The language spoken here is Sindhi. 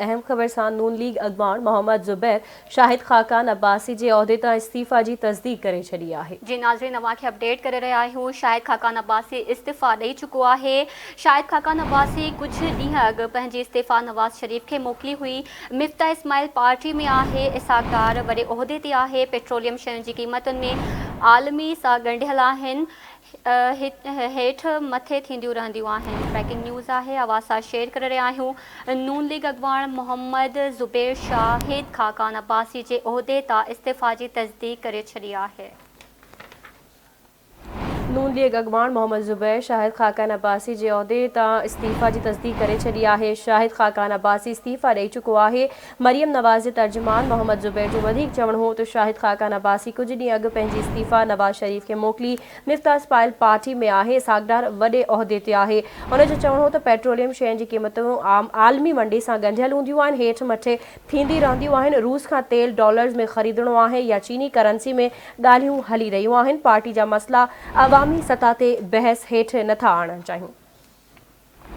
اهم خبر سان نون ليگ اڳواڻ محمد زبير شاهد خاقان عباسي جي عهدي تان استعيفيٰ جي تصديق ڪري ڇڏي آهي. جي ناظرين اوهان کي اپڊيٽ ڪري رهيا آهيون شاهد خاقان عباسي استعيفيٰ ڏئي چڪو آهي شاهد خاقان عباسي ڪجهه ڏينهن اڳ پنهنجي استعيفيٰ نواز شريف کي موڪلي هئي مفتاح اسماعيل پارٽي ۾ آهي اسحاق ڊار وڏي عهدي تي آهي پيٽروليم شين جي قيمتن ۾ عالمي سان ڳنڍيل آهن هيٺ مٿي ٿينديون رهنديون آهن. بريڪنگ نيوز آهي اوهان سان شيئر ڪري رهيا آهيون نون ليگ اڳواڻ محمد زبير شاهد خاقان عباسي جي عهدي تان استعيفيٰ جي تصديق ڪري ڇڏي آهي. نون ليگ اڳواڻ محمد زبير شاهد خاقان عباسي جي عهدي تان استعيفيٰ جي تصديق ڪري ڇڏي آهي. شاهد خاقان عباسي استعيفيٰ ڏئي چڪو آهي. مريم نواز جي ترجمان محمد زبير جو وڌيڪ چوڻ هو ته شاهد خاقان عباسي ڪجهه ڏينهن اڳ پنهنجي استعيفيٰ نواز شريف کي موڪلي مفتاح اسماعيل پارٽي ۾ آهي، اسحاق ڊار وڏي عهدي تي آهي. هن جو چوڻ هو ته پيٽروليم شين جي قيمتون عالمي منڊي سان ڳنڍيل هونديون آهن، هيٺ مٿي ٿيندي رهنديون آهن، روس کان تيل ڊالرز ۾ خريدڻو آهي يا چيني ڪرنسي ۾ ڳالهيون هلي رهيون آهن، پارٽي جا مسئلا عوامي سطح تي بحث هيٺ نٿا آڻڻ چاهيون.